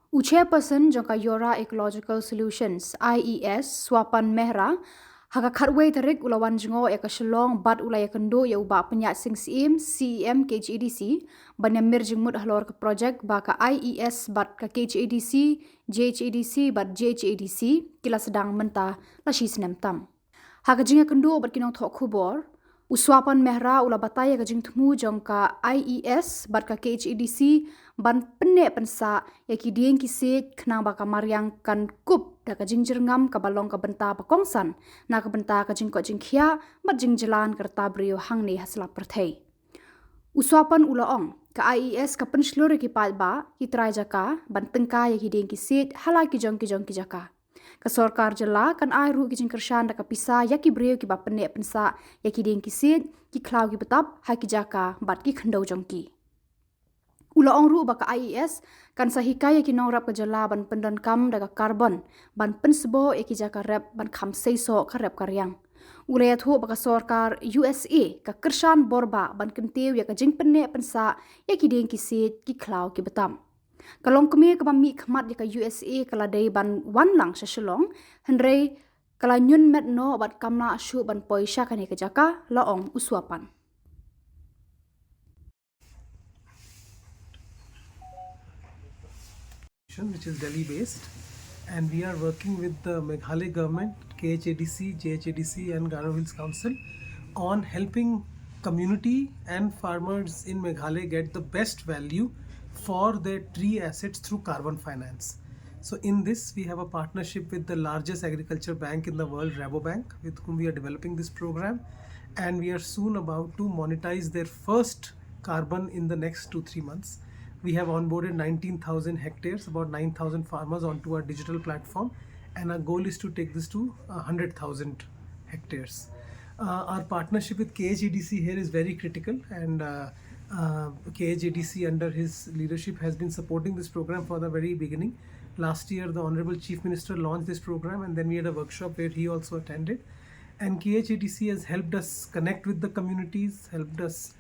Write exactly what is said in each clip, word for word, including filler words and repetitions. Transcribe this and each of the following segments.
U chairperson jong ka Yora Ecological Solutions, I E S, Swapan Mehra, ha ka khatwei tarik u la wan jngoh ïa ka Shillong bad u la ïakynduh ïa u Bah Pynïaid Sing Syiem, C E M K H A D C, ban ïa mir jingmut halor ka project ba ka I E S bad ka K H A D C, J H A D C bad J H A D C ki la sdang mynta la shi snem tam. Ha ka jingïakynduh bad ki nongthoh khubor, u Swapan Mehra u la batai ïa ka jingthmu jong ka I E S bad ka K H A D C ban pynneh pynsah ïa ki dieng ki siej khnang ba ka mariang kan kup da ka jingjyrngam kaba long ka bynta ba kongsan na ka bynta ka jingkoit jingkhiah bad jingjlan ka rta briew hangne ha sla pyrthei. U Swapan u la ong, ka I E S ka pynshlur ïa ki paidbah, ki trai jaka, ban tyngkai ïa ki dieng ki siej ha la ki jong ki jong ki jaka. Ka sorkar jylla kan ai ruh ki jingkyrshan da ka pisa ïa ki briew kiba pynneh pynsah ïa ki dieng ki siej, ki khlaw ki btap ha ki jaka bad ki khyndew jong ki. U la ong ruh ba ka I E S kan sa hikai ïa ki nongrep ka jylla ban pyndonkam da ka karbon ban pynsboh ïa ki jaka rep ban kham seisoh ka rep ka riang. U la ïathuh ba ka sorkar U S A ka kyrshan bor bha ban kyntiew ïa ka jingpynneh pynsah ïa ki dieng ki siej, ki khlaw ki btap. Ka longkmie kaba mihkhmat ïa ka U S A ka la dei ban wan lang sha Shillong, hynrei ka la ñion met noh bad kam lah shuh ban poi sha kane ka jaka, la ong u Swapan. Which is Delhi based, and we are working with the Meghalaya government, K H A D C, J H A D C, and Garo Hills Council on helping community and farmers in Meghalaya get the best value for their tree assets through carbon finance. So in this, we have a partnership with the largest agriculture bank in the world, Rabobank, with whom we are developing this program, and we are soon about to monetize their first carbon in the next two, three months. We have onboarded nineteen thousand hectares, about nine thousand farmers onto our digital platform, and our goal is to take this to one hundred thousand hectares. Uh, our partnership with K H A D C here is very critical, and uh, uh, K H A D C under his leadership has been supporting this program from the very beginning. Last year, the Honorable Chief Minister launched this program, and then we had a workshop where he also attended. And K H A D C has helped us connect with the communities, helped us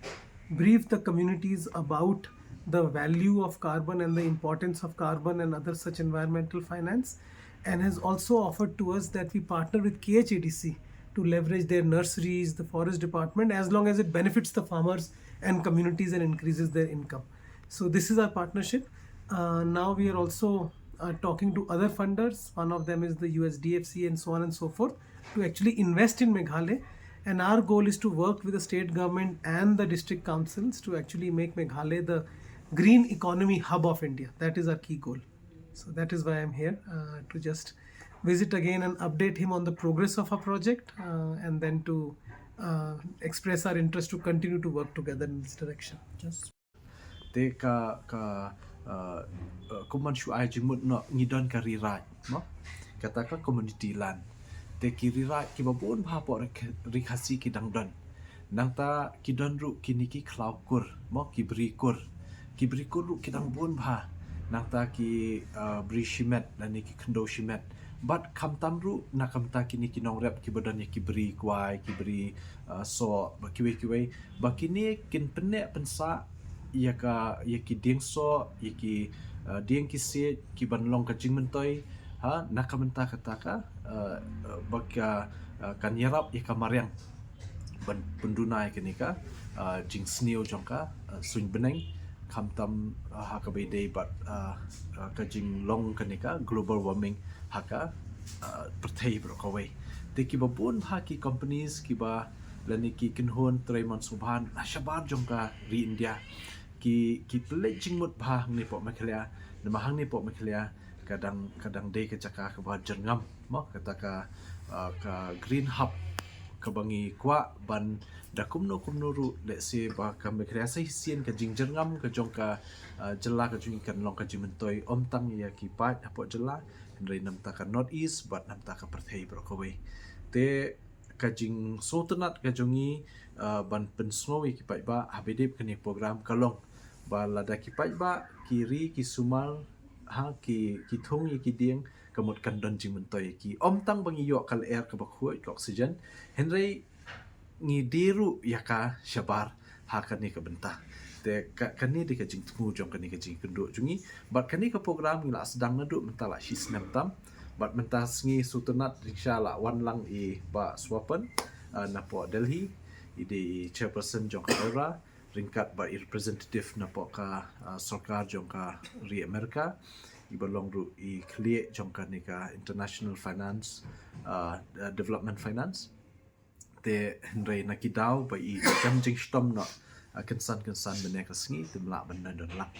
brief the communities about the value of carbon and the importance of carbon and other such environmental finance, and has also offered to us that we partner with K H A D C to leverage their nurseries, the forest department, as long as it benefits the farmers and communities and increases their income. So this is our partnership. Uh, now we are also uh, talking to other funders. One of them is the U S D F C and so on and so forth, to actually invest in Meghalaya. And our goal is to work with the state government and the district councils to actually make Meghalaya the green economy hub of India. That is our key goal. So that is why I'm here, uh, to just visit again and update him on the progress of our project, uh, and then to uh, express our interest to continue to work together in this direction. Just te ka, ka, uh, uh, kumban shu ai jingmut noh, ngi don ka Ri Raid, mo? Kata ka community land. Te ki Ri Raid kiba bun bha hapoh Ri Kh-, Ri Khasi ki dang don. Nangta ki don ruh kine ki khlaw kur, mo, ki bri kur. Ki bri kur ruh ki dang bun bha. Nangta ki, uh, bri shimet, lane ki khyndew shimet. Bad khamtam ruh na ka bynta kine ki nongrep kiba don ïa ki bri kwai, ki bri, uh, soh, bad kiwei kiwei. Ba kine kin pynneh pynsah ïa ka, ïa ki dieng soh, ïa ki, uh, dieng ki siej, kiban long ka jingmyntoi, ha, na ka bynta kata ka, uh, uh, ba ka, uh, kan ïarap ïa ka mariang ban pynduna ïa kane ka, uh, jingsniew jong ka, uh, suiñ bneng, khamtam, uh, ha kaba ïadei bad, uh, uh, ka jinglong kane ka global warming ha ka, uh, pyrthei baroh kawei. Te kiba bun bha ki companies kiba, lane ki kynhun trei mon sngewbha na shabar jong ka ri India, ki, ki pynleit jingmut bha hangne hapoh Meghalaya, namar hangne hapoh Meghalaya ka dang, ka dang dei ka jaka kaba jyrngam, mo, kata ka, uh, ka green hub kaba ngi kwah ban da kumno kumno ruh, let's say, ba ka Meghalaya sa shisien ka jingjyrngam ka jong ka, uh, jylla ka jong ngi kan long ka jingmyntoi, ym tang ïa ki paid hapoh jylla, hynrei na bynta ka North East bad na bynta ka pyrthei baroh kawei. Te ka jingsngewtynnat ka jong ngi, uh, ban pynsngew ïa ki paidbah haba ïadei bad kane ka program ka long ba lada ki paidbah ki ri ki sumar, ha, ki, ki thung ïa ki dieng, ka mut kan don jingmyntoi ïa ki. Ym tang ba ngi ïoh ka lyer kaba khuid, ka oxygen, hynrei ngi die ruh ïa ka shabar ha kane ka bynta. Te kane dei ka jingthmu jong kane ka jingkynduh jong ngi. Bad kane ka program ngi la sdang naduh mynta la shi snem tam. Bad mynta sngi Sutnat Riksha la wan lang i Bah Swapan, uh, napoh Delhi, i dei i chairperson jong ka AURA, ryngkat bad i representative napoh ka, uh, sorkar jong ka ri Amerika, i ba long ruh i khlieh jong kane ka international finance, uh, development finance. Te hynrei na ki daw ba i kam jingshitom noh, uh, kynsan kynsan mynne ka sngi te mlah ban don lang.